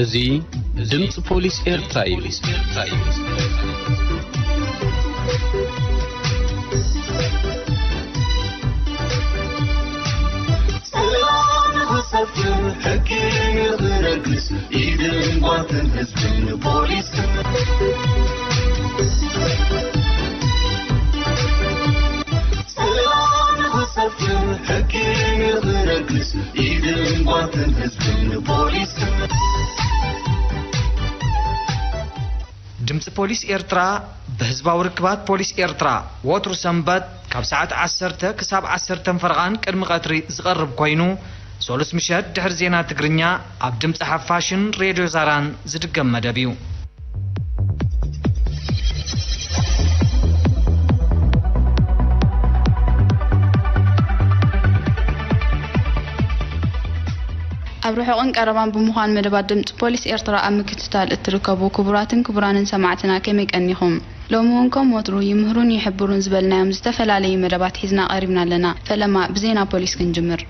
እዚ ድምፂ ፖሊስ ኤርትራ እዩ። ሰላም ንኽሰፍን ሕጊ ንኽነግስ ኢድን ጓንትን ህዝብን ፖሊስን። ሰላም ንኽሰፍን ሕጊ ንኽነግስ ኢድን ጓንትን ህዝብን ፖሊስን። ድምፂ ፖሊስ ኤርትራ ብህዝባዊ ርክባት ፖሊስ ኤርትራ ወትሩ ሰንበት ካብ ሰዓት ዓሰርተ ክሳብ ዓሰርተ ፈረቓን ቅድሚ ቀትሪ ዝቐርብ ኮይኑ፣ ሶሉስ ምሸት ድሕሪ ዜና ትግርኛ ኣብ ድምፂ ሓፋሽን ሬድዮ ዛራን ዝድገም መደብ እዩ። ኣብ ርሑቕን ቀረባን ብምዃን መደባት ድምፂ ፖሊስ ኤርትራ ኣብ ምክትታል እትርከቡ ክቡራትን ክቡራንን ሰማዕትና ከመይ ቀኒኹም? ሎሚ እውን ከም ወትሩ ይምህሩን ይሕብሩን ዝበልናዮም ዝተፈላለዩ መደባት ሒዝና ቀሪብና ኣለና። ፈለማ ብዜና ፖሊስ ክንጅምር።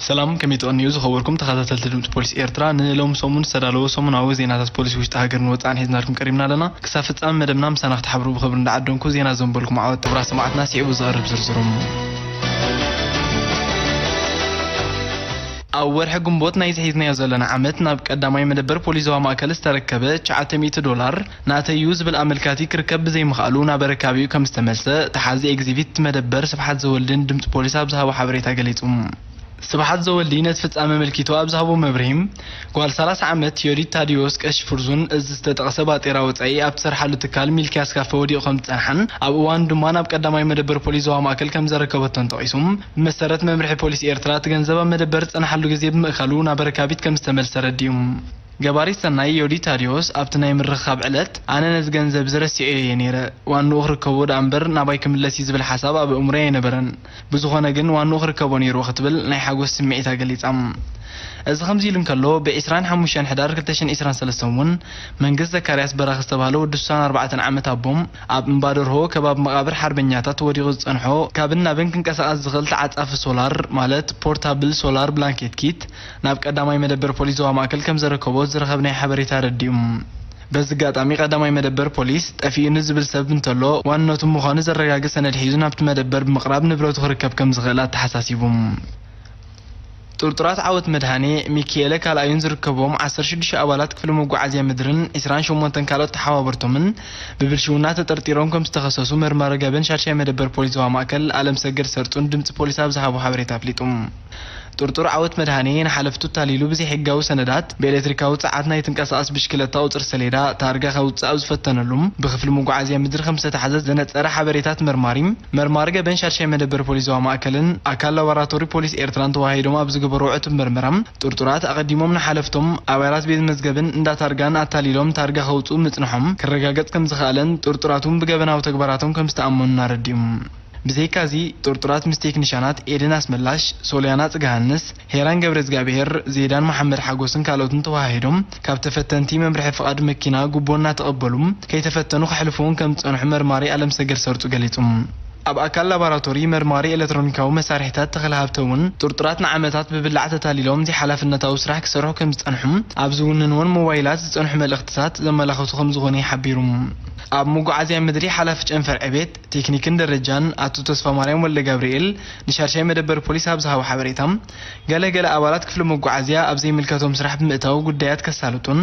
ሰላም፣ ከመይ ትቐንዩ ዝኸበርኩም ተኸታተልቲ ድምፂ ፖሊስ ኤርትራ? ንሎም ሰሙን ዝተዳለወ ሰሙናዊ ዜናታት ፖሊስ ውሽጢ ሃገርን ወፃእን ሒዝናልኩም ቀሪብና ኣለና። ክሳብ ፍጻመ መደብና ምሳና ክትሓብሩ ብኽብሪ እንዳዓደንኩ፣ ዜና ዘንበልኩም ዓወት ጥብራ ሰማዕትና ስዒቡ ዝቐርብ ዝርዝሮም። ኣብ ወርሒ ግንቦት ናይ ዝሒዝናዮ ዘለና ዓመት ናብ ቀዳማይ መደበር ፖሊስ ዞባ ማእከል ዝተረከበ ትሽዓተ ሚእቲ ዶላር ናተይ እዩ ዝብል ኣመልካቲ ክርከብ ብዘይምኽኣሉ ናብ ኣረካቢኡ ከም ዝተመልሰ ተሓዚ ኤግዚቢት መደበር ስብሓት ዘወልድን ድምፂ ፖሊስ ኣብ ዝሃቦ ሓበሬታ ገሊጹ። ስብሓት ዘወልዲ ነቲ ፍጻመ ኣመልኪቱ ኣብ ዝሃቦ መብርሂ፣ ጓል ሰላሳ ዓመት ዮዲት ታዲዮስ ቀሺ ፍርዙን እዚ ዝተጠቕሰ ባጤራ ወጻኢ ኣብ ትሰርሓሉ ትካል ሚልክያስ ካፈ ወዲቑ ከም ዝጸንሓን ኣብ እዋኑ ድማ ናብ ቀዳማይ መደበር ፖሊስ ዞባ ማእከል ከም ዘረከበቶን ጠቒሱ። ብመሰረት መምርሒ ፖሊስ ኤርትራ፣ እቲ ገንዘብ ኣብ መደበር ዝጸንሓሉ ግዜ ብምእካሉ ናብ ኣረካቢት ከም ዝተመልሰ ኣረዲኡ። ገባሪት ሰናይ ዮዲት ታዲዮስ ኣብቲ ናይ ምርኽኻብ ዕለት፣ ኣነ ነዚ ገንዘብ እዚ ረሲዐዮ እየ ነይረ። ዋንኡ ክርከቦ ደኣ እምበር ናባይ ክምለስ እዩ ዝብል ሓሳብ ኣብ ኣእምሮይ ኣይነበረን። ብዝኾነ ግን ዋንኡ ክርከቦ ነይርዎ ክትብል ናይ ሓጎስ ስምዒታ ገሊጻ። እዚ ከምዚ ኢሉ እንከሎ፣ ብዒስራን ሓሙሽተን ሕዳር ክልተ ሽሕን ዕስራን ሰለስተን እውን መንግስት ዘካርያስ በራኺ ዝተባህለ ወዲ ሱሳን ኣርባዕተን ዓመት ኣቦ ኣብ እምባ ደርሆ ከባቢ መቓብር ሓርበኛታት ወዲቑ ዝጸንሖ ካብን ናብን ክንቀሳቐስ ዝኽእል ተዓጻፊ ሶላር ማለት ፖርታብል ሶላር ብላንኬት ኪት ናብ ቀዳማይ መደበር ፖሊስ ዞባ ማእከል ከም ዘረከቦ ዝረኸብናዮ ሓበሬታ ኣረዲኡ። በዚ ኣጋጣሚ ቀዳማይ መደበር ፖሊስ ጠፊኡኒ ዝብል ሰብ እንተሎ ዋንነቱ ምዃኑ ዘረጋግጽ ሰነድ ሒዙ ናብቲ መደበር ብምቕራብ ንብረቱ ክርከብ ከም ዝኽእል ኣተሓሳሲቡ። ጥርጡራት ዓወት መድሃኔ፣ ሚኪኤለ ካልኣዩን ዝርከብዎም ዓሰርተ ሽዱሽተ ኣባላት ክፍሊ መጓዓዝያ ምድርን ዕስራን ሸሞንተን ካልኦት ተሓባበርቶምን ብብልሽውና ተጠርጢሮም ከም ዝተኸሰሱ መርማሪ ገበን ሻድሻይ መደበር ፖሊስ ዞባ ማእከል ኣለምሰገድ ሰርጹን ድምጺ ፖሊስ ኣብ ዝሃቦ ሓበሬታ ኣፍሊጡ። ጥርጡር ዓወት መድሃኔ ንሓለፍቱ ኣታሊሉ ብዘይሕጋዊ ሰነዳት ብኤሌክትሪካዊ ጸዓት ናይ ትንቀሳቐስ ብሽክለታ ቁጽሪ ሰሌዳ ታርጋ ከውጽእ ኣብ ዝፈተነሉ ብክፍሊ መጓዓዝያ ምድሪ ከም ዝተታሕዘ ዘነጸረ ሓበሬታት መርማሪ፣ መርማሪ ገበን ሻድሻይ መደበር ፖሊስ ዞባ ማእከልን ኣካል ላቦራቶሪ ፖሊስ ኤርትራን ተዋሂዶም ኣብ ዝገበርዎ ዕቱብ መርመራ፣ ጥርጡራት ኣቐዲሞም ንሓለፍቶም ኣባላት ቤት መዝገብን እንዳ ታርጋን ኣታሊሎም ታርጋ ከውጽኡ ምጽንሖም ክረጋገጽ ከም ዝኸኣለን ጥርጡራት እውን ብገበናዊ ተግባራቶም ከም ዝተኣመኑን ኣረዲኡ። ብዘይካዚ፣ ጥርጡራት ምስ ቴክኒሻናት ኤደን ኣስመላሽ፣ ሶልያና ጽገሃንስ፣ ሄራን ገብረዝጋብሄር፣ ዜዳን መሓመድ ሓጎስን ካልኦትን ተወሃሂዶም ካብ ተፈተንቲ መምርሒ ፍቓድ መኪና ጉቦ እናተቐበሉ ከይተፈተኑ ከሕልፉ እውን ከም ዝጸንሑ መርማሪ ኣለምሰገድ ሰርጹ ገሊጹ። ኣብ ኣካል ላቦራቶሪ መርማሪ ኤሌክትሮኒካዊ መሳርሒታት ተኽለ ሃብተ እውን ጥርጡራት ንዓመታት ብብላዕ ተታሊሎም ዘይሓላፍነታዊ ስራሕ ክሰርሑ ከም ዝጸንሑ ኣብ ዝውንንዎን ሞባይላት ዝጸንሑ መልእኽትታት ዘመላኽቱ ከም ዝኾኑ እዩ ሓቢሩ። ኣብ መጓዓዝያ ምድሪ ሓላፊ ጨንፈር ዕቤት ቴክኒክን ደረጃን ኣቶ ተስፋማርያም ወልደጋብርኤል ንሻድሻይ መደበር ፖሊስ ኣብ ዝሃቦ ሓበሬታ፣ ገለ ገለ ኣባላት ክፍሊ መጓዓዝያ ኣብ ዘይምልከቶም ስራሕ ብምእታው ጉዳያት ከሳልጡን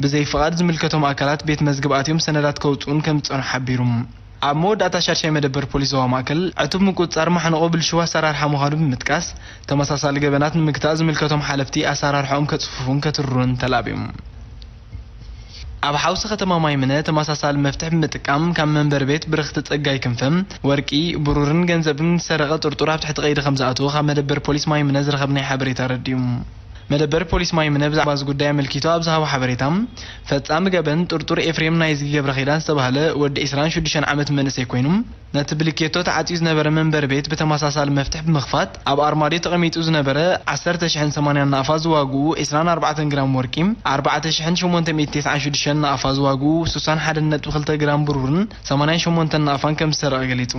ብዘይ ፍቓድ ዝምልከቶም ኣካላት ቤት መዝገብ ኣትዮም ሰነዳት ከውጽኡን ከም ዝጸንሑ ሓቢሩ። ኣብ መወዳእታ ሻድሻይ መደበር ፖሊስ ዞባ ማእከል ዕቱብ ምቁጽጻር ማሕንቖ ብልሽው ኣሰራርሓ ምዃኑ ብምጥቃስ፣ ተመሳሳሊ ገበናት ንምግታእ ዝምልከቶም ሓለፍቲ ኣሰራርሓኦም ከጽፍፉን ከትርሩን ተላብዮም። ኣብ ሓውሲ ከተማ ማይምነ ተመሳሳሊ መፍትሕ ብምጥቃም ካብ መንበሪ ቤት ብርኽቲ ጸጋይ ክንፈ ወርቂ፣ ብሩርን ገንዘብን ዝሰረቐ ጥርጡር ኣብ ትሕቲ ቀይዲ ከም ዝኣተወ ካብ መደበር ፖሊስ ማይምነ ዝረኸብናዮ ሓበሬታ ኣረዲኡ። መደበር ፖሊስ ማይምነ ብዛዕባ እዚ ጉዳይ ኣመልኪቱ ኣብ ዝሃቦ ሓበሬታ፣ ፈጻሚ ገበን ጥርጡር ኤፍሬም ናይዝጊ ገብረኺዳን ዝተባህለ ወዲ ዒስራን ሽዱሽተን ዓመት መንእሰይ ኮይኑ፣ ነቲ ብልኬቶ ተዓጽዩ ዝነበረ መንበሪ ቤት ብተመሳሳሊ መፍትሕ ብምኽፋት፣ ኣብ ኣርማድዮ ተቐሚጡ ዝነበረ ዓሰርተ ሽሕን ሰማንያን ናቕፋ ዝዋግኡ ዒስራን ኣርባዕተን ግራም ወርቂ፣ ኣርባዕተ ሽሕን ሸሞንተ ሚእትን ተስዓን ሽዱሽተን ናቕፋ ዝዋግኡ ስሳን ሓደን ነጥቢ ክልተ ግራም ብሩርን ሰማንያን ሸሞንተን ናቕፋን ከም ዝሰረቐ ገሊጹ።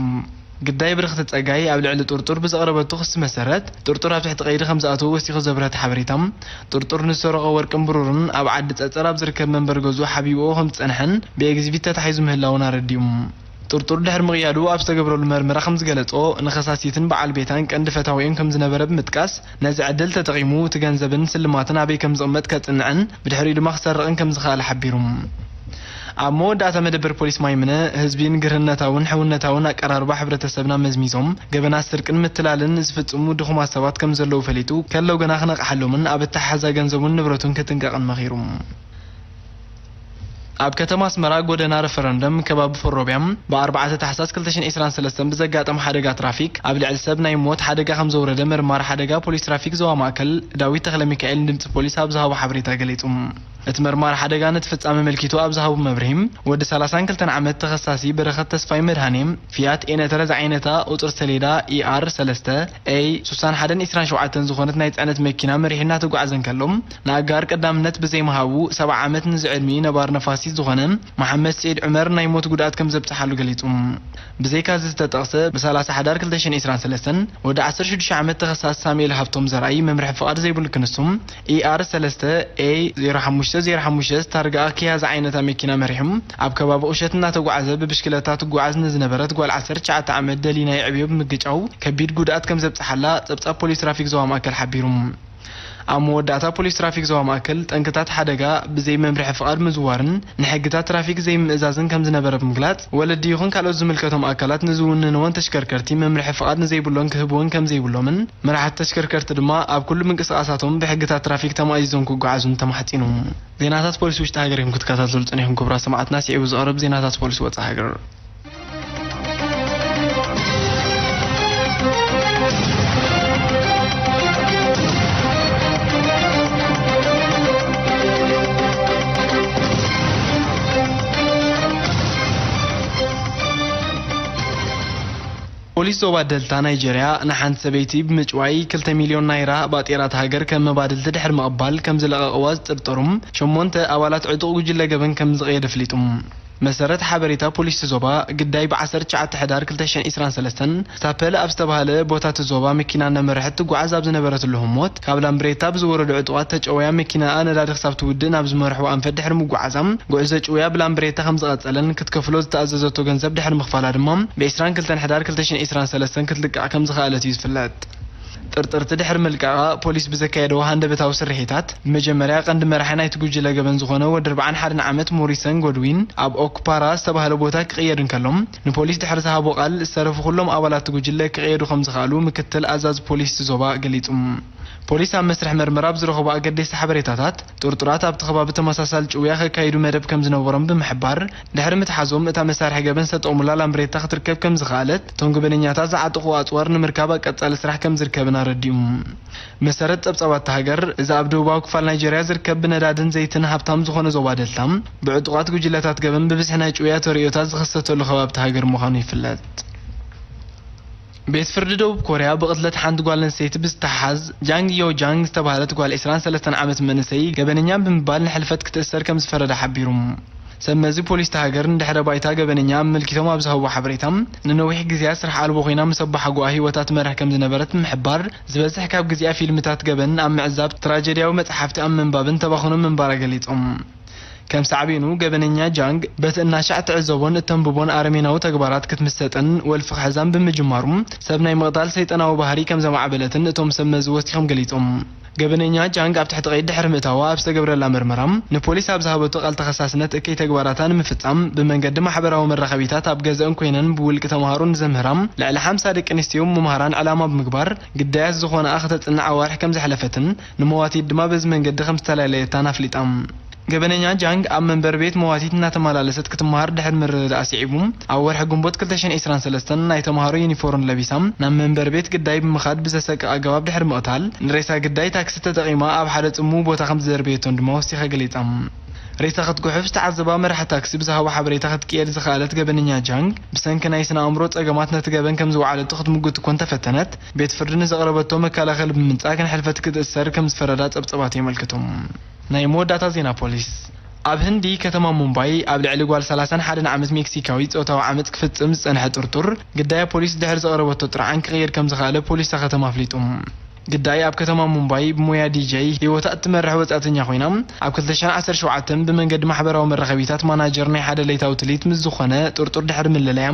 ግዳይ ብርኽቲ ጸጋይ ኣብ ልዕሊ ጥርጡር ብዘቕረበቶ ክሲ መሰረት፣ ጥርጡር ኣብ ትሕቲ ቀይዲ ከም ዝኣተወ ወሲኹ ዘብረህ እቲ ሓበሬታ፣ ጥርጡር ንዝሰረቖ ወርቅን ብሩርን ኣብ ዓዲ ጸጸር ኣብ ዝርከብ መንበሪ ገዝኡ ሓቢእዎ ከም ዝጸንሐን ብኤግዚቢት ተታሒዙ ምህላውን ኣረዲኡ። ጥርጡር ድሕሪ ምቕያዱ ኣብ ዝተገብረሉ መርመራ ከም ዝገለጾ፣ ንኸሳሲትን በዓል ቤታን ቀንዲ ፈታዊኦም ከም ዝነበረ ብምጥቃስ፣ ነዚ ዕድል ተጠቒሙ እቲ ገንዘብን ስልማትን ኣበይ ከም ዝቕመጥ ከጽንዕን ብድሕሪኡ ድማ ክሰርቕን ከም ዝኸኣለ ሓቢሩ። ኣብ መወዳእታ መደበር ፖሊስ ማይምነ፣ ህዝቢ ንግርህነታውን ሕውነታውን ኣቀራርባ ሕብረተሰብና መዝሚዞም፣ ገበናት ስርቅን ምትላልን ዝፍጽሙ ድኹማት ሰባት ከም ዘለዉ ፈሊጡ፣ ከለዉ ግና ክነቕሓሎምን ኣብ ኣተሓሕዛ ገንዘቡን ንብረቱን ክጥንቀቕን መኺሩ። ኣብ ከተማ ኣስመራ ጎደና ረፈረንደም ከባቢ ፈሮብያ ብ ኣርባዕተ ታሕሳስ ክልተ ሽሕን ዕስራን ሰለስተን ብዘጋጠመ ሓደጋ ትራፊክ ኣብ ልዕሊ ሰብ ናይ ሞት ሓደጋ ከም ዘውረደ መርማሪ ሓደጋ ፖሊስ ትራፊክ ዞባ ማእከል ዳዊት ተኽለሚካኤል ንድምጺ ፖሊስ ኣብ ዝሃቦ ሓበሬታ ገሊጹ። እቲ መርማሪ ሓደጋ ነቲ ፍጻመ ኣመልኪቱ ኣብ ዝሃቦ መብርሂ፣ ወዲ ሰላሳን ክልተን ዓመት ተኸሳሲ በረኸት ተስፋይ መድሃኔ ፊያት ኤነተረ ዝዓይነታ ቁጽሪ ሰሌዳ ኢኣር ሰለስተ ኤይ ስሳን ሓደን ዕስራን ሸውዓተን ዝኾነት ናይ ጽዕነት መኪና መሪሑ እናተጓዕዘ እንከሎ፣ ንኣጋር ቀዳምነት ብዘይምሃቡ፣ ሰብዓ ዓመት ንዝዕድሚኡ ነባሪ ነፋሲት ዝኾነ መሓመድ ስዒድ ዑመር ናይ ሞት ጉድኣት ከም ዘብጽሓሉ ገሊጹ። ብዘይካ እዚ ዝተጠቕሰ፣ ብሰላሳ ሓዳር ክልተ ሽሕን ዕስራን ሰለስተን ወዲ ዓሰርተ ሽዱሽተ ዓመት ተኸሳሲ ሳሙኤል ሃብቶም ዘርኣይ መምርሒ ፍቓድ ዘይብሉ ክንሱ፣ ኢኣር ሰለስተ ኤይ ዜሮ ሓሙሽተ ዜሮ ሓሙሽተ ታርጋ ኪያ ዝዓይነታ መኪና መሪሑ ኣብ ከባቢ ቁሸት እናተጓዓዘ ብብሽክለታ ትጓዓዝ ንዝነበረት ጓል ዓሰርተ ትሽዓተ ዓመት ደሊና የዕብዮ ብምግጫው ከቢድ ጉድኣት ከም ዘብጽሓላ ጸብጻብ ፖሊስ ትራፊክ ዞባ ማእከል ሓቢሩ። ኣብ መወዳእታ ፖሊስ ትራፊክ ዞባ ማእከል ጠንቅታት ሓደጋ ብዘይ መምርሒ ፍቓድ ምዝዋርን ንሕግታት ትራፊክ ዘይምእዛዝን ከም ዝነበረ ብምግላጽ፣ ወለዲ ይኹን ካልኦት ዝምልከቶም ኣካላት ንዝውንንዎን ተሽከርከርቲ መምርሒ ፍቓድ ንዘይብሎን ክህብዎን ከም ዘይብሎምን መራሕቲ ተሽከርከርቲ ድማ ኣብ ኩሉ ምንቅስቓሳቶም ብሕግታት ትራፊክ ተማእዚዞም ክጓዓዙን ተማሕጺኑ። ዜናታት ፖሊስ ውሽጢ ሃገር እዮም ክትከታተሉ ጸኒሕኩም ክቡራት ሰማዕትና። ስዒቡ ዝቐርብ ዜናታት ፖሊስ ወጻኢ ሃገር። ፖሊስ ዞባ ደልታ ናይጀርያ ንሓንቲ ሰበይቲ ብምጭዋይ ክልተ ሚልዮን ናይራ ባጤራ እታ ሃገር ከም መባድልቲ ድሕሪ ምቕባል ከም ዝለቐቕዋ ዝጥርጠሩ ሸሞንተ ኣባላት ዕጡቕ ጉጅለ ገበን ከም ዝቐየደ ኣፍሊጡ። መሰረት ሓበሬታ ፖሊስ እቲ ዞባ፣ ግዳይ ብ ዓሰርተ ትሽዓተ ሕዳር ክልተ ሽሕን ዕስራን ሰለስተን ስታፐል ኣብ ዝተባህለ ቦታ እቲ ዞባ መኪና እናመርሐት ትጓዓዝ ኣብ ዝነበረትሉ ህሞት፣ ካብ ላምብሬታ ብዝወረዱ ዕጡቓት ተጨውያ መኪናኣ ነዳዲ ክሳብ ትውድእ ናብ ዝመርሕዎ ኣንፈት ድሕሪ ምጉዓዛ፣ ጉዕዞ ጭውያ ብላምብሬታ ከም ዝቐጸለን ክትከፍሎ ዝተኣዘዘቶ ገንዘብ ድሕሪ ምኽፋላ ድማ ብ ዕስራን ክልተን ሕዳር ክልተ ሽሕን ዕስራን ሰለስተን ክትልቃዕ ከም ዝኸኣለት እዩ ዝፍለጥ። ጥርጥርቲ ድሕሪ ምልቃቓ፣ ፖሊስ ብዘካየደዎ ሃንደበታዊ ስርሒታት፣ ብመጀመርያ ቀንዲ መራሒ ናይቲ ጉጅለ ገበን ዝኾነ ወዲ ኣርብዓን ሓደን ዓመት ሞሪሰን ጎድዊን ኣብ ኦክፓራ ዝተባህለ ቦታ ክቕየድ እንከሎ፣ ንፖሊስ ድሕሪ ዝሃቦ ቃል፣ ዝተረፉ ኩሎም ኣባላት እቲ ጉጅለ ክቕየዱ ከም ዝኸኣሉ ምክትል ኣዛዚ ፖሊስ እቲ ዞባ ገሊጹ። ፖሊስ ኣብ መስርሕ መርመራ ኣብ ዝረኸቦ ኣገደስቲ ሓበሬታታት፣ ጥርጡራት ኣብቲ ከባቢ ተመሳሳሊ ጭውያ ከካይዱ መደብ ከም ዝነበሮም ብምሕባር፣ ድሕሪ ምትሓዞም እታ መሳርሒ ገበን ዝተጠቕሙላ ላምብሬታ ክትርከብ ከም ዝኸኣለት፣ እቶም ገበነኛታት ዝዓጠቑ ኣጽዋር ንምርካብ ኣብ ቀጻሊ ስራሕ ከም ዝርከብን ኣረዲኡ። መሰረት ጸብጻባት እታ ሃገር፣ እዚ ኣብ ደቡባዊ ክፋል ናይጀርያ ዝርከብ ብነዳድን ዘይትን ሃብታም ዝኾነ ዞባ ደልታ፣ ብዕጡቓት ጉጅለታት ገበን ብብዝሒ ናይ ጭውያ ተርእዮታት ዝኽሰተሉ ከባቢ እታ ሃገር ምዃኑ ይፍለጥ። ቤት ፍርዲ ደቡብ ኮርያ ብቕትለት ሓንቲ ጓል ኣንስተይቲ ብዝተሓዝ ጃንግ ዮ ጃንግ ዝተባህለት ጓል ዕስራን ሰለስተን ዓመት መንእሰይ ገበነኛ ብምባል ንሕልፈት ክትእሰር ከም ዝፈረደ ሓቢሩ። ሰብ መዚ ፖሊስ እታ ሃገር ንድሕረ ባይታ ገበነኛ ኣመልኪቶም ኣብ ዝሃብዎ ሓበሬታ፣ ንነዊሕ ግዜያት ስራሕ ኣልቦ ኮይና ምስ ኣቦሓጎኣ ህይወታ ትመርሕ ከም ዝነበረት ብምሕባር፣ ዝበዝሕ ካብ ግዜኣ ፊልምታት ገበን ኣብ ምዕዛብ፣ ትራጀድያዊ መጽሓፍቲ ኣብ ምንባብን ተባኽኖ ምንባራ ገሊጾም። ከም ሳዕቤኑ፣ ገበነኛ ጃንግ በቲ እናሻዕ ትዕዘቦን እተንብቦን ኣረሜናዊ ተግባራት ክትምሰጥን ወልፊ ክሕዛን ብምጅማሩ፣ ሰብ ናይ ምቕታል ሰይጣናዊ ባህሪ ከም ዘማዕበለትን እቶም ሰብ መዚ ወሲኾም ገሊጾም። ገበነኛ ጃንግ ኣብ ትሕቲ ቀይዲ ድሕሪ ምእታዋ ኣብ ዝተገብረላ መርመራ፣ ንፖሊስ ኣብ ዝሃበቶ ቃል ተኸሳስነት እከይ ተግባራታ ንምፍጻም ብመንገዲ ማሕበራዊ መራኸቢታት ኣብ ገዝአን ኮይነን ብውልቂ ተምሃሮ ንዘምህራ ልዕሊ ሓምሳ ደቂ ኣንስትዮ ምምሃራን ዕላማ ብምግባር ግዳያት ዝኾነኣ ከተጽንዕ ኣዋርሕ ከም ዘሕለፈትን ንመዋቲት ድማ በዚ መንገዲ ከም ዝተላለየታን ኣፍሊጣ። ገበነኛ ጃንግ ኣብ መንበር ቤት መዋቲት እናተመላለሰት ክትመሃር ድሕሪ ምርድኣ ስዒቡ፣ ኣብ ወርሒ ግንቦት ክልተ ሽሕን ዕስራን ሰለስተን ናይ ተምሃሮ ዩኒፎርም ለቢሳ ናብ መንበር ቤት ግዳይ ብምኻድ ብዘሰቅቕ ኣገባብ ድሕሪ ምቕታል፣ ንሬሳ ግዳይ ታክሲ ተጠቒማ ኣብ ሓደ ጽምው ቦታ ከም ዝደርበየቶን ድማ ወሲኻ ገሊጻ። ሬሳ ክትጉሕፍ ዝተዓዘባ መራሒ ታክሲ ብዝሃቦ ሓበሬታ ክትቅየድ ዝኸኣለት ገበነኛ ጃንግ፣ ብሰንኪ ናይ ስነ ኣእምሮ ጸገማት ነቲ ገበን ከም ዝወዓለቶ ክትምጉት እኮ እንተፈተነት፣ ቤት ፍርዲ ንዘቕረበቶ መከላኸሊ ብምንጻግ ንሕልፈት ክትእሰር ከም ዝፈረዳ ጸብጸባት የመልክቱ። ናይ መወዳእታ ዜና ፖሊስ። ኣብ ህንዲ ከተማ ሙምባይ ኣብ ልዕሊ ጓል ሰላሳን ሓደን ዓመት ሜክሲካዊ ጾታዊ ዓመጽ ክፍጽም ዝጸንሐ ጥርጡር ግዳይ ፖሊስ ድሕሪ ዘቕረበቶ ጥርዓን ክቕየድ ከም ዝኸኣለ ፖሊስ እታ ከተማ ኣፍሊጡ። ግዳይ ኣብ ከተማ ሙምባይ ብሞያ ዲጀይ ህይወታ እትመርሕ ወጻእተኛ ኮይና፣ ኣብ ክልተ ሽሕን ዓሰርተ ሸውዓተን ብመንገዲ ማሕበራዊ መራኸቢታት ማናጀር ናይ ሓደ ለይታዊ ትልሂት ምስ ዝኾነ ጥርጡር ድሕሪ ምልለያ፣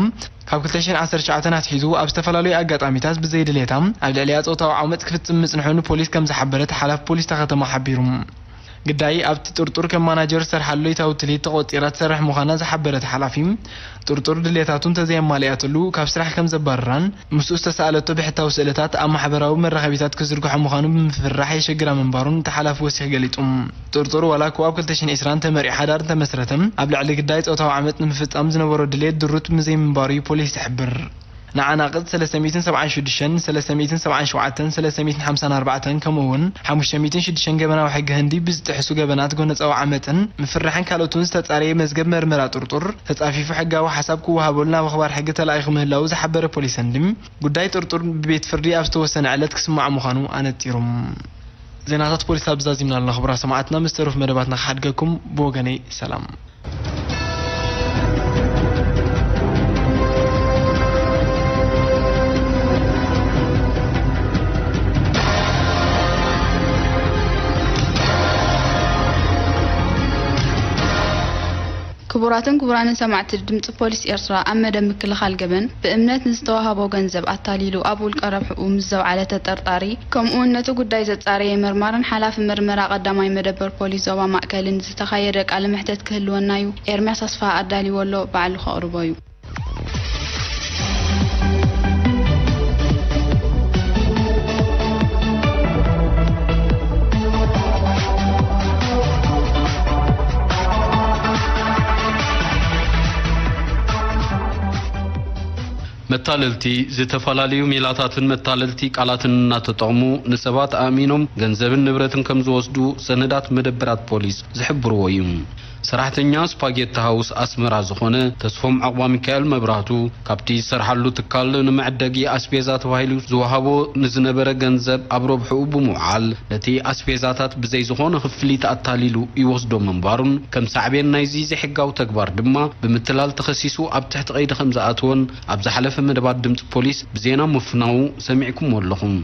ካብ ክልተ ሽሕን ዓሰርተ ትሽዓተን ኣትሒዙ ኣብ ዝተፈላለዩ ኣጋጣሚታት ብዘይድሌታ ኣብ ልዕሊኣ ጾታዊ ዓመጽ ክፍጽም ምጽንሑ ንፖሊስ ከም ዝሓበረ ሓላፊ ፖሊስ እታ ከተማ ሓቢሩ። ግዳይ ኣብቲ ጥርጡር ከም ማናጀር ዝሰርሓሉ ለይታዊ ትልሂት ተቖጺራ ትሰርሕ ምዃና ዝሓበረ እቲ ሓላፊ፣ ጥርጡር ድሌታቱ እንተዘየማሊኣትሉ ካብ ስራሕ ከም ዘባርራን ምስኡ ዝተሳእለቶ ብሕታዊ ስእልታት ኣብ ማሕበራዊ መራኸቢታት ክዝርግሖ ምዃኑ ብምፍርራሕ የሸግራ ምንባሩን እቲ ሓላፊ ወሲኹ ገሊጹ። ጥርጡር ዋላ እኮ ኣብ ክልተ ሽሕን ዕስራን ተመሪዑ ሓዳር እንተመስረተ፣ ኣብ ልዕሊ ግዳይ ጾታዊ ዓመጽ ንምፍጻም ዝነበሮ ድሌት ድሩት ምዘይምንባሩ እዩ ፖሊስ ዝሕብር። ንዓናቕጽ ሰለስተ ሚእትን ሰብዓን ሽዱሽተን፣ ሰለስተ ሚእትን ሰብዓን ሸውዓተን፣ ሰለስተ ሚእትን ሓምሳን ኣርባዕተን ከምኡ እውን ሓሙሽተ ሚእትን ሽዱሽተን ገበናዊ ሕጊ ህንዲ ብዝጥሕሱ ገበናት ጎነጻዊ ዓመጽን ምፍርራሕን ካልኦትን ዝተጻረየ መዝገብ መርመራ ጥርጡር ተጻፊፉ ሕጋዊ ሓሳብ ክወሃበሉ ናብ ኣኽባር ሕጊ ተላኢኹ ምህላዉ ዝሓበረ ፖሊስ ህንዲ፣ ጉዳይ ጥርጡር ብቤት ፍርዲ ኣብ ዝተወሰነ ዕለት ክስማዕ ምዃኑ ኣነጺሩ። ዜናታት ፖሊስ ኣብ ዛዚምና ኣለና። ክቡራት ሰማዕትና፣ ምስ ተረፉ መደባትና ክሓድገኩም ብወገነይ ሰላም። ክቡራትን ክቡራንን ሰማዕቲ ድምፂ ፖሊስ ኤርትራ፣ ኣብ መደብ ምክልኻል ገበን ብእምነት ንዝተዋህቦ ገንዘብ ኣታሊሉ ኣብ ውልቀ ረብሕኡ ምስ ዘውዓለ ተጠርጣሪ፣ ከምኡውን ነቲ ጉዳይ ዘጻረየ መርማርን ሓላፊ መርመራ ቀዳማይ መደበር ፖሊስ ዞባ ማእከልን ዝተኻየደ ቃለ መሕተት ክህልወና እዩ። ኤርምያስ ኣስፍሃ ኣዳልይዎ ኣሎ፣ ባዕሉ ከቕርቦ እዩ። መታለልቲ ዝተፈላለዩ ሜላታትን መታለልቲ ቃላትን እናተጠቕሙ ንሰባት ኣእሚኖም ገንዘብን ንብረትን ከም ዝወስዱ ሰነዳት መደበራት ፖሊስ ዝሕብርዎ እዩ። ሰራሕተኛ ስፓጌቲ ሃውስ ኣስመራ ዝኾነ ተስፎም ዓቕባ ሚካኤል መብራህቱ፣ ካብቲ ዝሰርሓሉ ትካል ንመዐደጊ ኣስቤዛ ተባሂሉ ዝወሃቦ ንዝነበረ ገንዘብ ኣብ ረብሕኡ ብምውዓል፣ ነቲ ኣስቤዛታት ብዘይ ዝኾነ ክፍሊት ኣታሊሉ ይወስዶ ምንባሩን፣ ከም ሳዕቤን ናይዚ ዘይሕጋዊ ተግባር ድማ ብምትላል ተኸሲሱ ኣብ ትሕቲ ቀይዲ ከም ዝኣተወን ኣብ ዝሓለፈ መደባት ድምፂ ፖሊስ ብዜና ምፍናዉ ሰሚዕኩሞ ኣለኹም።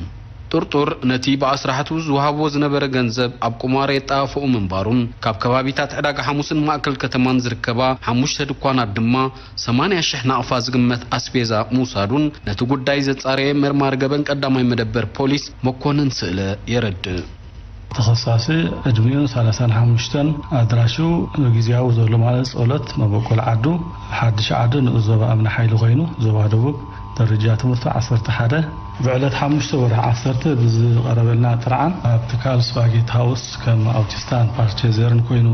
ጥርጡር ነቲ ብኣስራሕቱ ዝወሃብዎ ዝነበረ ገንዘብ ኣብ ቁማር የጠፋፍኦ ምንባሩን፣ ካብ ከባቢታት ዕዳጋ ሓሙስን ማእከል ከተማን ዝርከባ ሓሙሽተ ድኳናት ድማ ሰማንያ ሽሕ ናቕፋ ዝግመት ኣስቤዛ ምውሳዱን ነቲ ጉዳይ ዘጻረየ መርማሪ ገበን ቀዳማይ መደበር ፖሊስ መኮንን ስእለ የረድእ። ተኸሳሲ ዕድሚኡ ሰላሳን ሓሙሽተን፣ ኣድራሽኡ ግዝያዊ ዘሎ ማለት ጸሎት መበቆል ዓዱ፣ ሓድሽ ዓዲ፣ ንኡስ ዞባ እምኒ ሓይሊ ኮይኑ፣ ዞባ ደቡብ፣ ደረጃ ትምህርቱ ዓሰርተ ሓደ። ብዕለት ሓሙሽተ ወርሒ ዓሰርተ ብዝቐረበልና ጥርዓን፣ ኣብ ትካል ስፓጌት ሃውስ ከም ኣውቲስታን ፓርቼዘርን ኮይኑ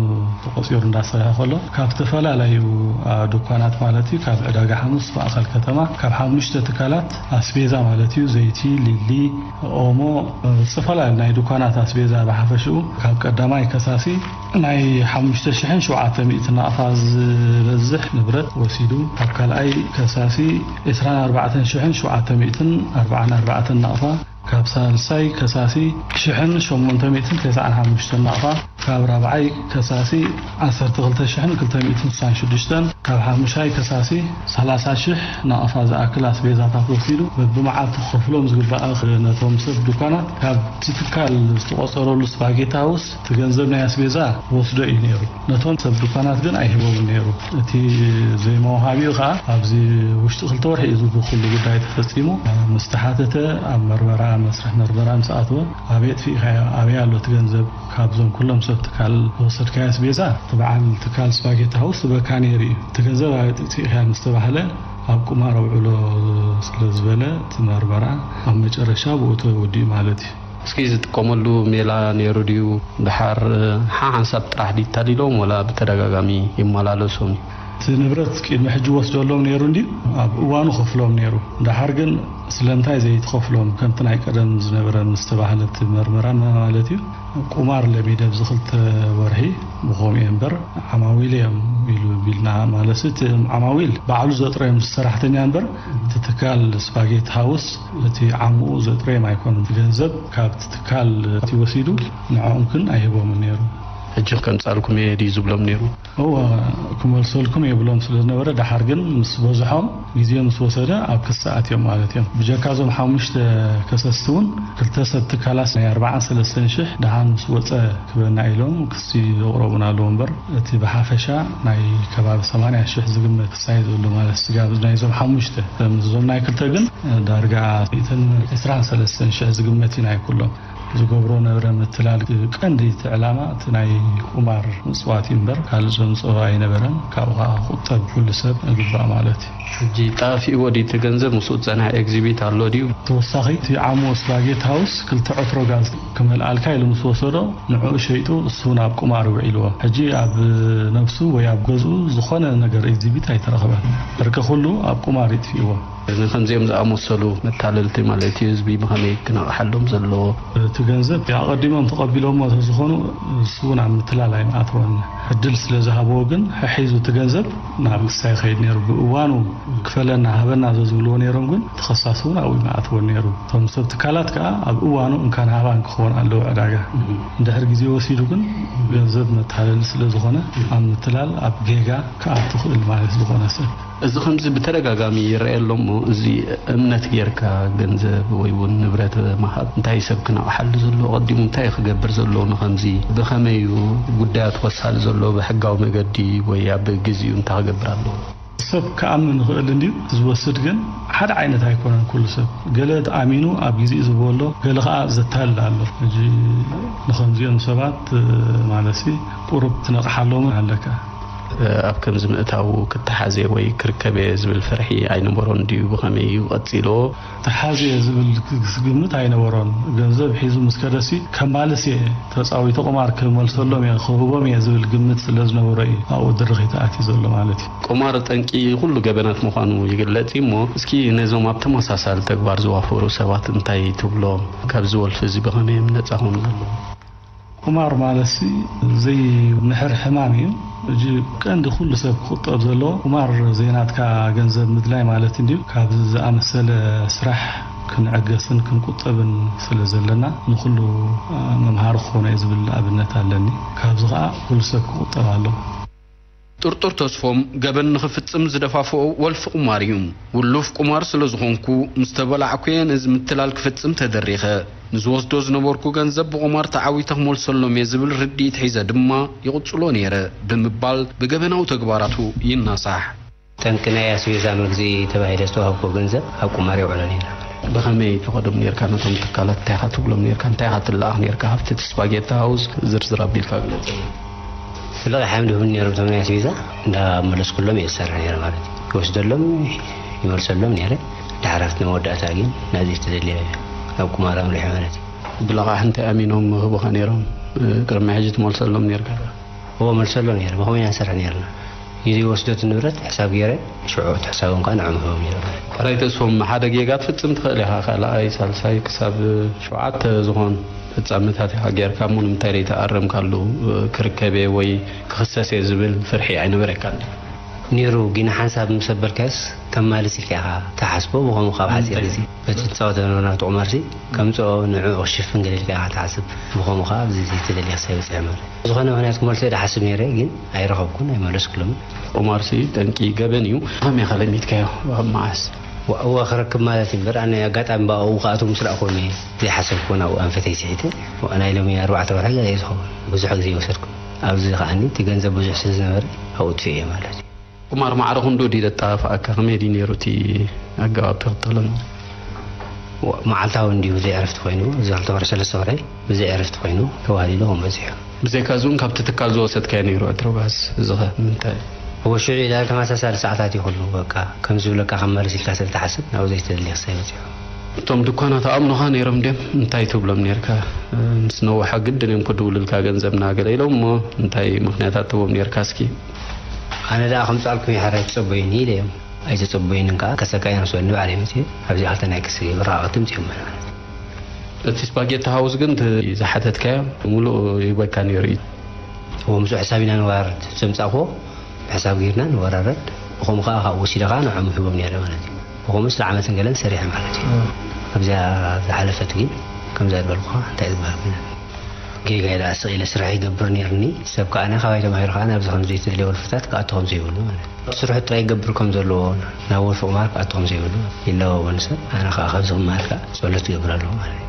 ተቖጺሩ እንዳሰርሐ ከሎ፣ ካብ ዝተፈላለዩ፣ አ፣ ድኳናት ማለት እዩ፣ ካብ ዕዳጋ ሓሙስ ማእኸል ከተማ፣ ካብ ሓሙሽተ ትካላት ኣስቤዛ ማለት እዩ፣ ዘይቲ፣ ሊሊ፣ ኦሞ፣ እ፣ ዝተፈላለዩ ናይ ድኳናት ኣስቤዛ ብሓፈሽኡ፣ ካብ ቀዳማይ ከሳሲ ናይ ሓሙሽተ ሽሕን ሸውዓተ ሚእትን ናቕፋ ዝበዝሕ ንብረት ወሲዱ፣ ካብ ካልኣይ ከሳሲ ዕስራን ኣርባዕተን ሽሕን ሸውዓተ ሚእትን ኣርባዓን ኣርባዕተን ናቕፋ፣ ካብ ሳልሳይ ከሳሲ ሽሕን ሸሞንተ ሚእትን ተስዓን ሓሙሽተን ናቕፋ፣ ካብ ራብዓይ ከሳሲ ዓሰርተ ክልተ ሽሕን ክልተ ሚእትን ስሳን ሽዱሽተን፣ ካብ ሓሙሻይ ከሳሲ ሰላሳ ሽሕ ናቕፋ ዝኣክል ኣስቤዛታት ወሲዱ፣ በብመዓልቱ ክኸፍሎም ዝግባእ ነቶም ሰብ ድኳናት፣ ካብቲ ትካል ዝተቖጸረሉ ስፓጌታ ሃውስ እቲ ገንዘብ ናይ ኣስቤዛ ወስዶ እዩ ነይሩ። ነቶም ሰብ ድኳናት ግን ኣይህቦምን ነይሩ። እቲ ዘይመውሃቢኡ ከኣ ኣብዚ ውሽጢ ክልተ ወርሒ እዩ እዚ ኩሉ ጉዳይ ተፈጺሙ። ምስ ተሓተተ፣ ኣብ መርመራ፣ መስርሕ መርመራ ምስ ኣተወ፣ ኣበይ ኣጥፊእካዮ? ኣበይ ኣሎ እቲ ገንዘብ? ካብዞም ኩሎም ሰብ ትካል ዝወሰድካዮ ኣስቤዛ፣ እቲ በዓል ትካል ስፓጌቲ ሃውስ ዝበካ ነይሩ እዩ። እቲ ገንዘብ ኣበይ ኣጥፊእካዮ ምስ ተባህለ፣ ኣብ ቁማር ኣውዕሎ ስለ ዝበለ፣ እቲ መርመራ ኣብ መጨረሻ ብኡ ተወዲኡ ማለት እዩ። እስኪ ዝጥቀመሉ ሜላ ነይሩ ድዩ? ድሓር ሓሓንሳብ ጥራሕ ድዩ ተታሊሎም ወላ ብተደጋጋሚ ይመላለሶም እዩ? እቲ ንብረት ቅድሚ ሕጂ ወስደሎም ነይሩ እንድዩ፣ ኣብ እዋኑ ከፍሎም ነይሩ። ድሓር ግን ስለምንታይ ዘይትኸፍሎም ከምቲ ናይ ቀደም ዝነበረ ምስ ተባህለ እቲ መርመራ ማለት እዩ። ቁማር ለሚደ ኣብዚ ክልተ ወርሒ ብኸምኡ እየ እምበር ዓማዊል እዮም ኢሉ ቢልና ማለት እቲ ዓማዊል ባዕሉ ዘጥረዮም ሰራሕተኛ እምበር እቲ ትካል ስፓጌት ሃውስ እቲ ዓምኡ ዘጥረዮም ኣይኮኑን። እቲ ገንዘብ ካብቲ ትካል እቲ ወሲዱ ንዕኦም ግን ኣይህቦምን ነይሩ። ሕጂ ከምጻልኩም እየ ድዩ ዝብሎም ነይሩ? እወ፣ ክመልሰልኩም የብሎም ስለ ዝነበረ፣ ድሓር ግን ምስ በዝሖም ግዜ ምስ ወሰደ ኣብ ክሲ ኣትዮም ማለት እዮም። ብጀካ እዞም ሓሙሽተ ከሰስቲ እውን ክልተ ሰብ ትካላት ናይ ኣርባዓን ሰለስተን ሽሕ ደሓን ምስ ወፀ ክበና ኢሎም ክሲ ዘቕረቡና ኣለዉ እምበር፣ እቲ ብሓፈሻ ናይ ከባቢ ሰማንያ ሽሕ ዝግመት ክሳይ ዘሎ ማለት ስጋብ ናይዞም ሓሙሽተ። እዞም ናይ ክልተ ግን ዳርጋ ሚእትን ዕስራን ሰለስተን ሽሕ ዝግመት እዩ ናይ ኩሎም። ዝገብሮ ነበረ ምትላል ቀንዲ እቲ ዕላማ እቲ ናይ ቁማር ምፅዋት እዩ እምበር ካልእ ዘምፅኦ ኣይነበረን። ካብኡ ከዓ ክቁጠብ ኩሉ ሰብ ይግባእ ማለት እዩ። ሕጂ ጠፊእዎ ድዩ እቲ ገንዘብ? ምስኡ ዝፀንሐ ኤግዚቢት ኣሎ ድዩ? ተወሳኺ እቲ ዓሞ ስፓጌት ሃውስ ክልተ ዕትሮ ጋዝ ክመልኣልካ ኢሉ ምስ ወሰዶ ንዕኡ ሸይጡ እሱ ናብ ቁማር ውዒልዎ። ሕጂ ኣብ ነብሱ ወይ ኣብ ገዝኡ ዝኾነ ነገር ኤግዚቢት ኣይተረኽበን። ፍርቂ ኩሉ ኣብ ቁማር ይጥፊእዎ። ንከምዚኦም ዝኣመሰሉ መታለልቲ ማለት እዩ ህዝቢ ብኸመይ ክነቕሓሎም ዘለዎ? እቲ ገንዘብ ኣቐዲሞም ተቐቢሎሞ ተዝኾኑ እሱ እውን ኣብ ምትላል ኣይምኣተወን። ዕድል ስለ ዝሃብዎ ግን ሕሒዙ እቲ ገንዘብ ናብ ክሳይ ይኸይድ ነይሩ። ብእዋኑ ክፈለና ሃበና ዘዝብልዎ ነይሮም ግን ተኸሳሲ እውን ኣብኡ ይምኣተወን ነይሩ። እቶም ሰብ ትካላት ከዓ ኣብ እዋኑ እንካን ሃባን ክኸውን ኣለዎ ዕዳጋ። እንድሕር ግዜ ወሲዱ ግን ገንዘብ መታለሊ ስለ ዝኾነ ኣብ ምትላል ኣብ ጌጋ ክኣቱ ክእል ማለት ዝኾነ ሰብ እዚ ከምዚ ብተደጋጋሚ ይረአ ኣሎ እሞ፣ እዚ እምነት ጌርካ ገንዘብ ወይ እውን ንብረት ምሃብ እንታይ ሰብ ክነቕሓሉ ዘለዎ፣ ቀዲሙ እንታይ ክገብር ዘለዎ፣ ንኸምዚ ብኸመይ እዩ ጉዳያት ክወሳሉ ዘለዎ፣ ብሕጋዊ መገዲ ወይ ኣብ ግዜኡ እንታይ ክገብር ኣለዎ? ሰብ ክኣምን ይኽእል እንድዩ፣ ዝወስድ ግን ሓደ ዓይነት ኣይኮነን ኩሉ ሰብ። ገለ ኣሚኑ ኣብ ግዜኡ ዝህቦ ኣሎ፣ ገለ ኸዓ ዘታልል ኣሎ። ሕጂ ንኸምዚኦም ሰባት ማለትሲ ቁሩብ ትነቕሓሎምን ኣለካ። ኣብ ከምዚ ምእታዉ ክተሓዘ ወይ ክርከበ ዝብል ፍርሒ ኣይነበሮን ድዩ? ብኸመይ እዩ ቀጺልዎ? ተሓዝየ ዝብል ግምት ኣይነበሮን። ገንዘብ ሒዙ ምስ ከደሲ ከማልስ እየ፣ ተጻዊተ ቁማር ክመልሰሎም እየ፣ ክህቦም እየ ዝብል ግምት ስለ ዝነበሮ እዩ ኣብኡ ድርኺት ኣትዩ ዘሎ ማለት እዩ። ቁማር ጠንቂ ኩሉ ገበናት ምዃኑ ይግለጽ እዩ እሞ፣ እስኪ ነዞም ኣብ ተመሳሳሊ ተግባር ዝዋፈሩ ሰባት እንታይ ትብሎም? ካብዚ ወልፊ እዚ ብኸመይ እዮም ነጻ ክኾኑ ዘለዎም? ቁማር ማለትሲ ዘይምሕር ሕማም እዩ። እጂ ቀንዲ ኩሉ ሰብ ክቁጠብ ዘለዎ ቁማር ዘይናትካ ገንዘብ ምድላይ ማለት እንድዩ። ካብዚ ዝኣመሰለ ስራሕ ክንዕገስን ክንቁጠብን ስለ ዘለና ንኩሉ መምሃሪ ክኾኖ እየ ዝብል ኣብነት ኣለኒ። ካብዚ ኸዓ ኩሉ ሰብ ክቁጠብ ኣለዎ። ጥርጡር ተስፎም ገበን ንኽፍጽም ዝደፋፍኦ ወልፊ ቁማር እዩ። ውሉፍ ቁማር ስለ ዝኾንኩ፣ ምስ ተበላዕኩ እየ ነዚ ምትላል ክፍጽም ተደሪኸ። ንዝወስዶ ዝነበርኩ ገንዘብ ብቁማር ተዓዊተ ክመልሰሎም እየ ዝብል ርድኢት ሒዘ ድማ ይቕጽሎ ነይረ ብምባል ብገበናዊ ተግባራቱ ይናሳሕ። ጠንቂ ናይ ኣስቤዛ መግዝኢ ተባሂለ ዝተዋህብኩ ገንዘብ ኣብ ቁማር የውዕሎ ነይረ። ብኸመይ ትኸዶም ነይርካ? ነቶም ትካላት እንታይ ኢኻ ትብሎም ነይርካ? እንታይ ኢኻ ትለኣኽ ነይርካ? ካብቲ እቲ ስፓጌቲ ሃውስ ዝርዝር ኣቢልካ ግለጽ። ስለቒ ሓምድ ይሁን ነይሮም እቶም ናይ ኣስቤዛ እንዳመለስኩሎም እየ ዝሰርሕ ነይረ ማለት እዩ። ይወስደሎም ይመልሰሎም ነይረ። ድሓር ኣብቲ መወዳእታ ግን ናዚ ዝተደልየ ናብ ቁማር ኣምሪሐ ማለት እዩ። ብለቓሕ እንታይ ኣሚኖም ምህቡኻ ነይሮም? ቅድሚ ሕጂ ትመልሰሎም ነይርካ ዶ? እዎ መልሰሎም ነይረ። ብኸመይ ኢና ንሰርሕ ነይርና? ግዜ ወስደት ንብረት ሕሳብ ገይረ ሽዑ እቲ ሕሳቦም ከዓ ንዕኦም ህቦም ነይረ ማለት እዩ። ሕራይ ተስፎም ሓደ ጌጋ ትፍጽም ትኽእል ኢኻ። ካልኣይ፣ ሳልሳይ ክሳብ ሸውዓተ ዝኾን ፍጻመታት ኢኻ ጌርካ እሞ ንምንታይ ዘይተኣረምካሉ? ክርከብ እየ ወይ ክኽሰስ እየ ዝብል ፍርሒ ኣይነበረካን ድዩ? ነይሩ፣ ግና ሓንሳብ ምስ ኣበልካዮስ ከማልስ ኢልካ ኢኻ ትሓስቦ። ብኸምኡ ካብ ሓፂር ግዜ በቲ ትፃወቶ ዝነበርና ቁማርሲ ከምፅኦ ንዕኡ ክሽፍን ገለ ኢልካ ኢኻ ትሓስብ። ብኸምኡ ከዓ ኣብዚ ዘይተደልየ ክሳይ በፂሐ ማለት እዩ። ዝኾነ ምኽንያት ክመልሶ እየ ዝሓስብ ነይረ፣ ግን ኣይረኸብኩን፣ ኣይመለስኩሎምን። ቁማርሲ ጠንቂ ገበን እዩ። ከመይ ኢኻ ለሚድካዮ? ኣብ መዓስ? ዋ-፣ እዋ ክረክብ ማለት እዩ እምበር፣ ኣነ ኣጋጣሚ ብኣኡ ክኣትው ምስ ረኣኹ እየ ዘይሓሰብኩ ናብኡ ኣንፈተይ ስሒተ። ዋ-፣ ናይ ሎሚ ኣርባዕተ ወርሒ ገለ እዩ ዝኸውን። ብዙሕ ግዜ ይወሰድኩ። ኣብዚ ከኣኒ እቲ ገንዘብ ብዙሕ ስለ ዝነበረ ኣብኡ ጥፊኤ ማለት እዩ። ቁማር ማዕረ ክንዱ ድዩ ዘጠፋፍኣካ? ከመይ ድዩ ነይሩ እቲ ኣገባብ ትኽተሎ? ዋ-፣ መዓልታዊ እንድዩ ብዘይ ዕረፍቲ ኮይኑ፣ እዚ ክልተ ወርሒ ሰለስተ ወርሒ ብዘይ ዕረፍቲ ኮይኑ ተዋህሊሉ ከም በፂሑ። ብዘይካ እዚ እውን ካብቲ ትካል ዝወሰድካዮ ነይሩ ዕትሮ ጋዝ፣ እዚ ኸ ንምንታይ? እወ፣ ሽዑ ኢላ ተመሳሳሊ ሰዓታት እዩ ኩሉ፣ በቃ፣ ከም ዝብለካ ከማልስ ኢልካ ስለ ትሓስብ ናብኡ ዘይተደልየ ክሳይ በፂሑ። እቶም ድኳናት ኣእምኑኻ ነይሮም ድዮም? እንታይ ትብሎም ነይርካ? ምስ ነውሓ ግድን እዮም ክድውሉልካ ገንዘብና ገለ ኢሎም እሞ እንታይ ምኽንያታት ትህቦም ነይርካ እስኪ? ኣነ ደኣ ከምጻልኩም ይሓራይ ትጸበዩኒ ኢለ እዮም። ኣይተጸበዩንን ከኣ ከሰቃዮም ስበኒ ባዕለይ መጽየ ኣብዚ ክልተ ናይ ክሲ ብራቐቲ ምጽዮም ማለት እዩ። እቲ ስፓጌቲ ሃውስ ግን እቲ ዝሓተትካዮ ሙሉእ ይበካ ነይሩ እዩ። እዎ ምስኡ ሕሳብ ኢና ንወራረድ። ዘምጻእክዎ ብሕሳብ ጌርና ንወራረድ። ብኸምኡ ከኣ ካብኡ ወሲደ ከኣ ንዖም ሂቦም ነይረ ማለት እዩ። ብኸምኡ ስለ ዓመትን ገለን ሰሪሐ ማለት እዩ። ኣብዚኣ ዝሓለፈት ግን ከምዛ ዝበልኩኻ እንታይ ዝበሃል ኮይና ጌጋ ኢለ ኣስቕ ኢለ ስራሕ ይገብር ነይርኒ። ሰብ ከኣ ናይ ካባይ ተማሂሩ ከኣ ናብዚ ከም ዘይተደልየ ወልፍታት ክኣቱ ከም ዘይብሉ ማለት እዩ። ስርሑ ጥራይ ይገብር ከም ዘለዎ ናብ ወልፊ ቁማር ክኣቱ ከም ዘይብሉ ይለዋወን ሰብ። ኣነ ከኣ ካብዚ ክመሃር ከኣ ጸሎት ይገብር ኣለኹ ማለት እዩ።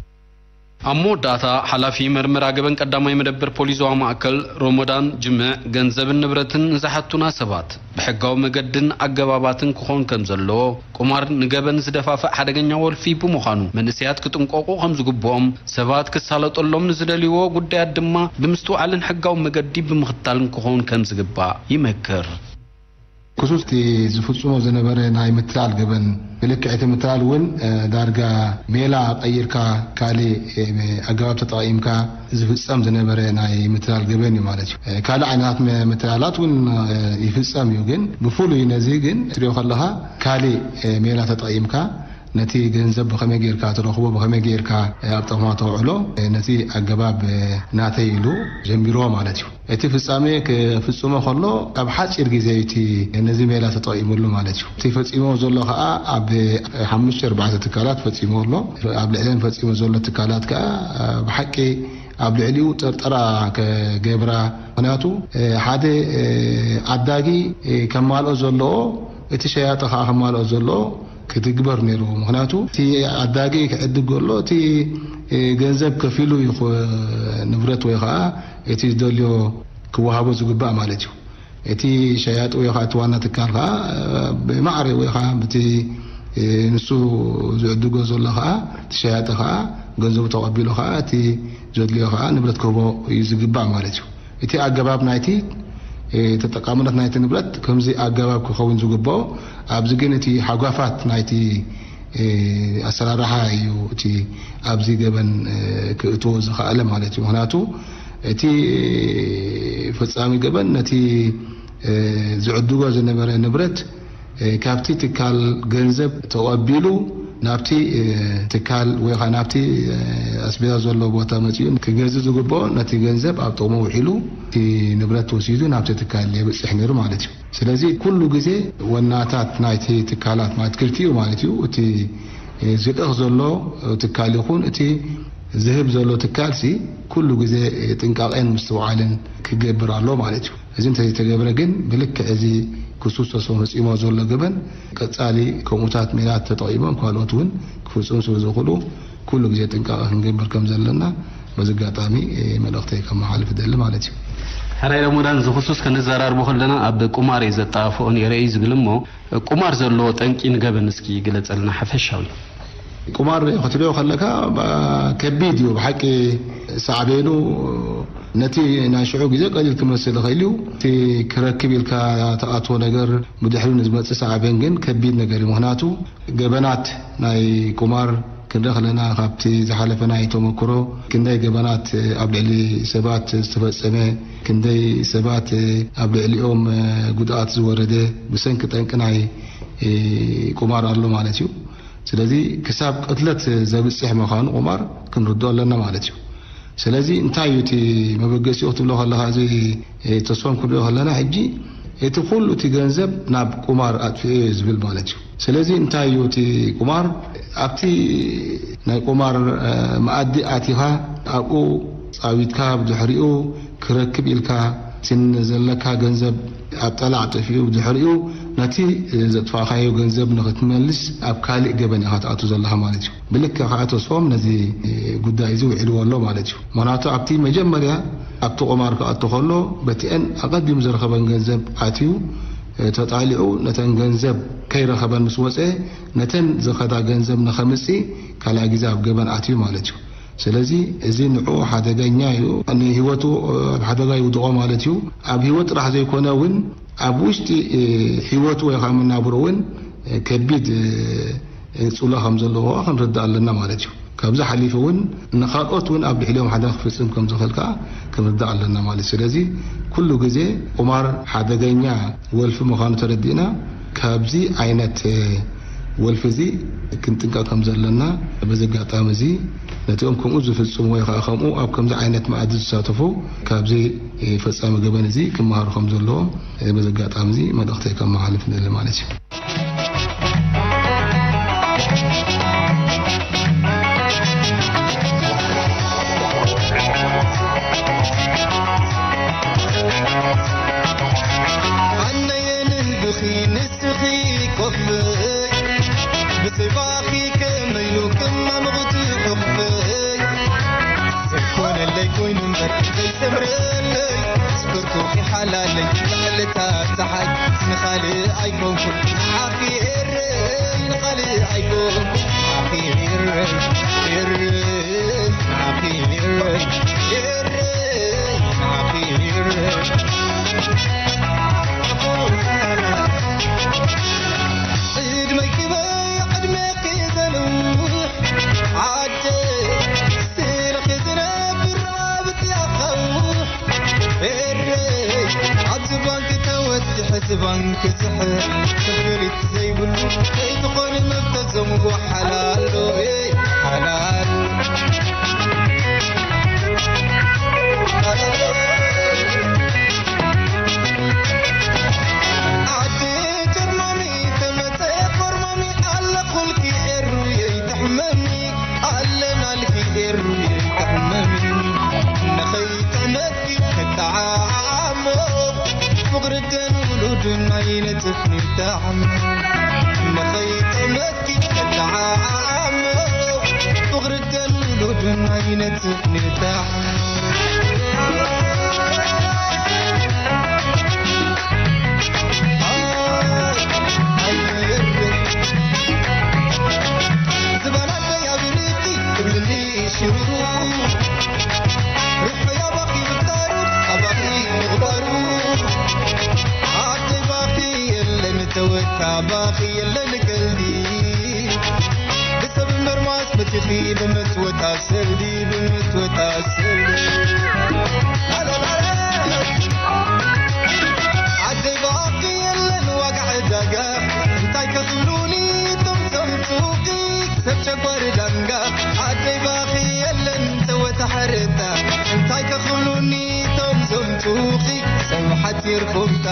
ኣብ መወዳእታ ሓላፊ መርመራ ገበን ቀዳማይ መደበር ፖሊስ ዞባ ማእከል ሮሞዳን ጅምዕ ገንዘብን ንብረትን ንዝሓቱና ሰባት ብሕጋዊ መገድን ኣገባባትን ክኾን ከም ዘለዎ፣ ቁማር ንገበን ዝደፋፍእ ሓደገኛ ወልፊ ብምዃኑ መንእሰያት ክጥንቀቑ ከም ዝግብኦም፣ ሰባት ክሳለጠሎም ንዝደልይዎ ጉዳያት ድማ ብምስትውዓልን ሕጋዊ መገዲ ብምኽታልን ክኸውን ከም ዝግባእ ይመክር። ክሱስ እቲ ዝፍጽሞ ዝነበረ ናይ ምትላል ገበን ብልክዕ እቲ ምትላል እውን እ፣ ዳርጋ ሜላ ቀይርካ ካልእ እ፣ ኣገባብ ተጠቒምካ ዝፍጸም ዝነበረ ናይ ምትላል ገበን እዩ ማለት እዩ። እ፣ ካልእ ዓይነታት መ- ምትላላት እውን እ፣ ይፍጸም እዩ፣ ግን ብፍሉይ ነዚ ግን ትሪኦ ከለኻ ካልእ እ፣ ሜላ ተጠቒምካ ነቲ ገንዘብ ብኸመይ ጌርካ ትረኽቦ፣ ብኸመይ ጌርካ ኣብ ጥቕማ ተውዕሎ፣ ነቲ ኣገባብ ናተይ ኢሉ ጀሚርዎ ማለት እዩ። እቲ ፍጻሜ ክፍጽሞ ከሎ ኣብ ሓጺር ግዜ እዩ እቲ ነዚ ሜላ ተጠቒሙሉ ማለት እዩ። እቲ ፈጺሞ ዘሎ ከኣ ኣብ ሓሙሽተ ኣርባዕተ ትካላት ፈጺሞ ኣሎ። ኣብ ልዕለን ፈጺሞ ዘሎ ትካላት ከኣ ብሓቂ ኣብ ልዕሊኡ ጥርጠራ ክገብራ፣ ምኽንያቱ ሓደ ዓዳጊ ከማልኦ ዘለዎ እቲ ሸያጢ ከኣ ከማልኦ ዘለዎ ክትግበር ነይርዎ። ምኽንያቱ እቲ ዓዳጊ ክዕድግ ከሎ እቲ ገንዘብ ከፊሉ እዩ ኽ- ንብረት ወይ ከኣ እቲ ዝደልዮ ክወሃቦ ዝግባእ ማለት እዩ። እቲ ሸያጢ ወይ ከኣ እቲ ዋና ትካል ከኣ ብማዕረ ወይ ከኣ ብቲ ንሱ ዝዕድጎ ዘሎ ከኣ እቲ ሸያጢ ከኣ ገንዘቡ ተቐቢሉ ከኣ እቲ ዘድልዮ ከኣ ንብረት ክህቦ እዩ ዝግባእ ማለት እዩ። እቲ ኣገባብ ናይቲ ተጠቃምነት ናይቲ ንብረት ከምዚ ኣገባብ ክኸውን ዝግብኦ፣ ኣብዚ ግን እቲ ሓጓፋት ናይቲ ኣሰራርሓ እዩ እቲ ኣብዚ ገበን ክእትዎ ዝኸኣለ ማለት እዩ። ምኽንያቱ እቲ ፈጻሚ ገበን ነቲ ዝዕድጎ ዝነበረ ንብረት ካብቲ ትካል ገንዘብ ተቐቢሉ ናብቲ ትካል ወይ ከዓ ናብቲ ኣስቤዛ ዘሎ ቦታ መፂኡ ክገዝእ ዝግብኦ ነቲ ገንዘብ ኣብ ጥቕሙ ውዒሉ እቲ ንብረት ወሲዱ ናብቲ ትካል የብፅሕ ነይሩ ማለት እዩ። ስለዚ ኩሉ ግዜ ወናታት ናይቲ ትካላት ማለት ክልቲኡ ማለት እዩ፣ እቲ ዝልእኽ ዘሎ ትካል ይኹን እቲ ዝህብ ዘሎ ትካል ሲ ኩሉ ግዜ ጥንቃቄን ምስትውዓልን ክገብር ኣሎ ማለት እዩ። እዚ እንተዘይተገብረ ግን ብልክዕ እዚ ክሱስ ተስፋ ፈፂሞ ዘሎ ገበን ቀፃሊ ከምኡታት ሜላት ተጠቒሞም ካልኦት እውን ክፍፅሙ ስለ ዝኽእሉ ኩሉ ግዜ ጥንቃቄ ክንገብር ከም ዘለና በዚ ኣጋጣሚ መልእኽተይ ከመሓላልፍ እደሊ ማለት እዩ። ሕራይ ረመዳን፣ እዚ ክሱስ ከነዘራርቦ ከለና ኣብ ቁማር እየ ዘጣፍኦ ነይረ እዩ ዝብል እሞ ቁማር ዘለዎ ጠንቂ ንገበን እስኪ ግለፀልና ሓፈሻዊ። ቁማር ክትሪኦ ከለካ ከቢድ እዩ ብሓቂ። ሳዕቤኑ ነቲ ናይ ሽዑ ግዜ ቀሊል ክመስል ይኽእል እዩ። እቲ ክረክብ ኢልካ ትኣትዎ ነገር ብድሕሪኡ ንዝመፅእ ሳዕቤን ግን ከቢድ ነገር እዩ። ምኽንያቱ ገበናት ናይ ቁማር ክንርኢ ከለና ካብቲ ዝሓለፈ ናይ ተመክሮ ክንደይ ገበናት ኣብ ልዕሊ ሰባት ዝተፈፀመ፣ ክንደይ ሰባት ኣብ ልዕሊኦም ጉድኣት ዝወረደ ብሰንኪ ጠንቂ ናይ ቁማር ኣሎ ማለት እዩ። ስለዚ ክሳብ ቅትለት ዘብፅሕ ምዃኑ ቁማር ክንርድኦ ኣለና ማለት እዩ። ስለዚ እንታይ እዩ እቲ መበገሲኡ ክትብሎ ከለካ እዚ ተስፎም ክንሪኦ ከለና ሕጂ እቲ ኩሉ እቲ ገንዘብ ናብ ቁማር ኣጥፊኡ እዩ ዝብል ማለት እዩ። ስለዚ እንታይ እዩ እቲ ቁማር ኣብቲ ናይ ቁማር መኣዲ ኣቲኻ ኣብኡ ፃዊትካ ብድሕሪኡ ክረክብ ኢልካ እቲ ዘለካ ገንዘብ ኣብ ጠላዕ ጠፊኡ ብድሕሪኡ ነቲ ዘጥፋእካዮ ገንዘብ ንክትመልስ ኣብ ካልእ ገበን ኢኻ ትኣቱ ዘለኻ ማለት እዩ። ብልክዕ ከዓ ተስፎም ነዚ ጉዳይ እዚ ውዒልዎ ኣሎ ማለት እዩ። ምክንያቱ ኣብቲ መጀመርያ ኣብቲ ቁማር ክኣቱ ከሎ በቲአን ኣቐዲሙ ዝረኸበን ገንዘብ ኣትዩ ተጣሊዑ ነተን ገንዘብ ከይረኸበን ምስ ወፀ ነተን ዝኸዳ ገንዘብ ንኸምፅእ ካልኣይ ግዜ ኣብ ገበን ኣትዩ ማለት እዩ። ስለዚ እዚ ንዑ ሓደገኛ እዩ። ንህይወቱ ኣብ ሓደጋ ይውድቖ ማለት እዩ። ኣብ ህይወት ጥራሕ ዘይኮነ እውን ኣብ ውሽጢ ህይወቱ ወይ ከዓ መናብሮ እውን ከቢድ ጽልዋ ከም ዘለዎ ክንርዳእ ኣለና ማለት እዩ። ካብዚ ሓሊፉ እውን ንኻልኦት እውን ኣብ ልዕሊኦም ሓደጋ ክፍጽም ከም ዝኽእል ከኣ ክንርዳእ ኣለና ማለት እዩ። ስለዚ ኩሉ ግዜ ቁማር ሓደገኛ ወልፊ ምዃኑ ተረዲእና ካብዚ ዓይነት ወልፊ እዚ ክንጥንቀቕ ከም ዘለና በዚ ኣጋጣሚ እዚ ነቲኦም ከምኡ ዝፍጽሙ ወይ ከኣ ከምኡ ኣብ ከምዚ ዓይነት መኣዲ ዝሳተፉ ካብዚ ፈጻሚ ገበን እዚ ክመሃሩ ከም ዘለዎም በዚ ኣጋጣሚ እዚ መልእኽተይ ከመሓልፍ ንደሊ ማለት እዩ። ኣነየ ንህብኺ ንስኺ ኮፍይ፣ ብጽባኺ ከመይ ኢሉ ክማምቕ ትሑቕፍይ። ዘይኮነለይ ኮይኑ እምበር ዘይሰምረለይ፣ ስፖርትኺ ሓላለይ ልዕሊ እታ ጸሓይ። ንኻልእ ኣይኮንኩን ንዓኺ ኤረይ፣ ንኻልእ ኣይኮንኩን ንዓኺ ኤረይ፣ ኤረይ፣ ንዓኺ ኤረይ፣ ኤረይ፣ ንዓኺ ኤረይ። ዕድመይ ክበይ ዕድመኺ ዘንውሕ ዓደይ፣ ስእልኺ ዝነብር ኣብ እቲ ኣኻውሕ። ኤረይ፣ ኣብዚ ባንክ ተወጢሐ፣ እቲ ባንክ ዝሕር፣ ክፍሊት ዘይብሉ ከይትኾኒ መብተቶም ጓሓላሎ፣ ኤይ፣ ሓላሎ። ዓዲ ጀርመኒ ተመጸ፣ ኮርማኒ ኣለኹልኪ ኤሩየይ፣ ትሕመኒ ኣለናልኪ ኤሩየይ፣ ትሕመኒ። ንኸይጥዕመኪ ክጠዓዓሞ፣ ፍቕሪ ደን ውሉድን ኣይነጽፍን ይጠዓሞ። ንኸይጥዕመኪ ክጠዓዓሞ፣ ፍቕሪ ደን ውሉድን ኣይነጽፍን ይጠዓሞ። ዝበናለይ ኣብ ርእሲ ትብልኒ ሽሩሩ፣ ርሑይ ኣባኺ ምፍጣሩ፣ ኣባኺ ምኽባሩ። ዓደይ ባኺ የለን ተወታ፣ ባኺ የለን ቀልዲ። ብሰብ መርማስ መቲኺ፣ ብምትወታ ሰልዲ፣ ብምትወታ ሰልዲ። ዓደይ ባኺ የለን ዋጋ ዕዳጋ፣ እንታይ ከኽብሉኒ እቶም ዘምጹኺ ሰብ ጨጓሪ ዳንጋ። ዓደይ ባኺ የለን ጸወታ ሓረታ፣ እንታይ ከኽብሉኒ እቶም ዘምጹኺ ሰብ ሓጺር ቁምጣ።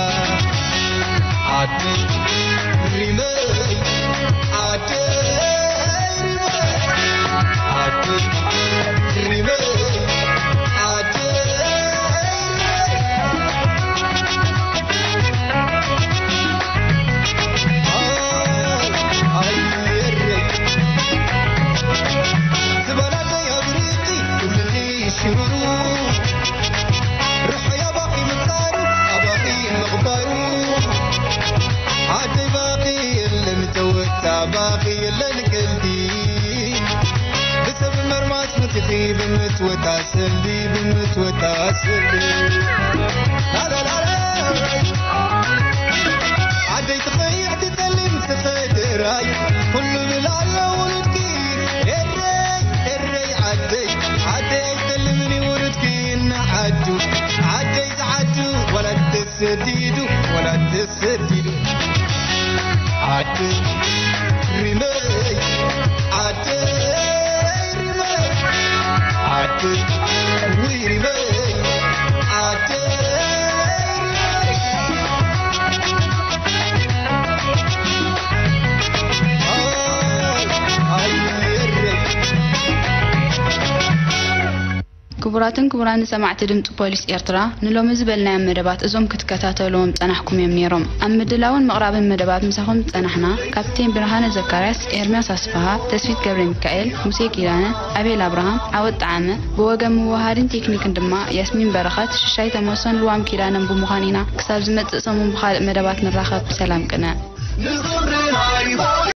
ዓደይ ሪመይ፣ ዓደይ ሪመይ፣ ዓደይ ሪመይ፣ ዓደይ ሪመይ። ዝበላተይ ኣብ ርእሲ ትብልኒ ሽሩሩ፣ ርሑይ ኣባኺ ምፍጣሩ፣ ኣባኺ ምኽባሩ። ዓደይ ባኺ የለን ተወታ፣ ባኺ የለን ቀልዲ። ብሰብ መርማስ መቲኺ ብምትወታ ሰልዲ፣ ብምትወታ ሰልዲ። ላላላላ። ዓደይ ትኸይዕ ትጸልም ትኸድራይ፣ ኩሉ ብላሎ ውሉድኪ። ኤረይ፣ ኤረይ ዓደይ፣ ዓደይ ኣይጸልምኒ ውሉድኪ እናዓዱ። ዓደይ ዝዓዱ ወላ ተሰዲዱ፣ ወላ ተሰዲዱ። ዓደይ ሪመይ፣ ዓደይ ሪመይ፣ ዓደይ ውይ ሪመይ፣ ዓደይ ሪመይ። ኣይ፣ ኣይ፣ ኤረይ። ክቡራትን ክቡራን ሰማዕቲ ድምፂ ፖሊስ ኤርትራ፣ ንሎሚ ዝበልናዮም መደባት እዞም ክትከታተልዎም ጸናሕኩም እዮም ነይሮም። ኣብ ምድላውን ምቕራብን መደባት ምሳኹም ዝጸናሕና ካፕቴን ብርሃነ ዘካርያስ፣ ኤርምያስ ኣስፍሃ፣ ተስፊት ገብረ ሚካኤል፣ ሙሴ ኪዳነ፣ ኣቤል ኣብርሃም፣ ዓወት ጠዓመ፣ ብወገን ምውሃድን ቴክኒክን ድማ ያስሚን በረኸት፣ ሽሻይ ተመስገን፣ ልዋም ኪዳነን ብምዃን ኢና ክሳብ ዝመጽእ ሰሙን ብኻልእ መደባት ንራኸብ። ሰላም ቅነ።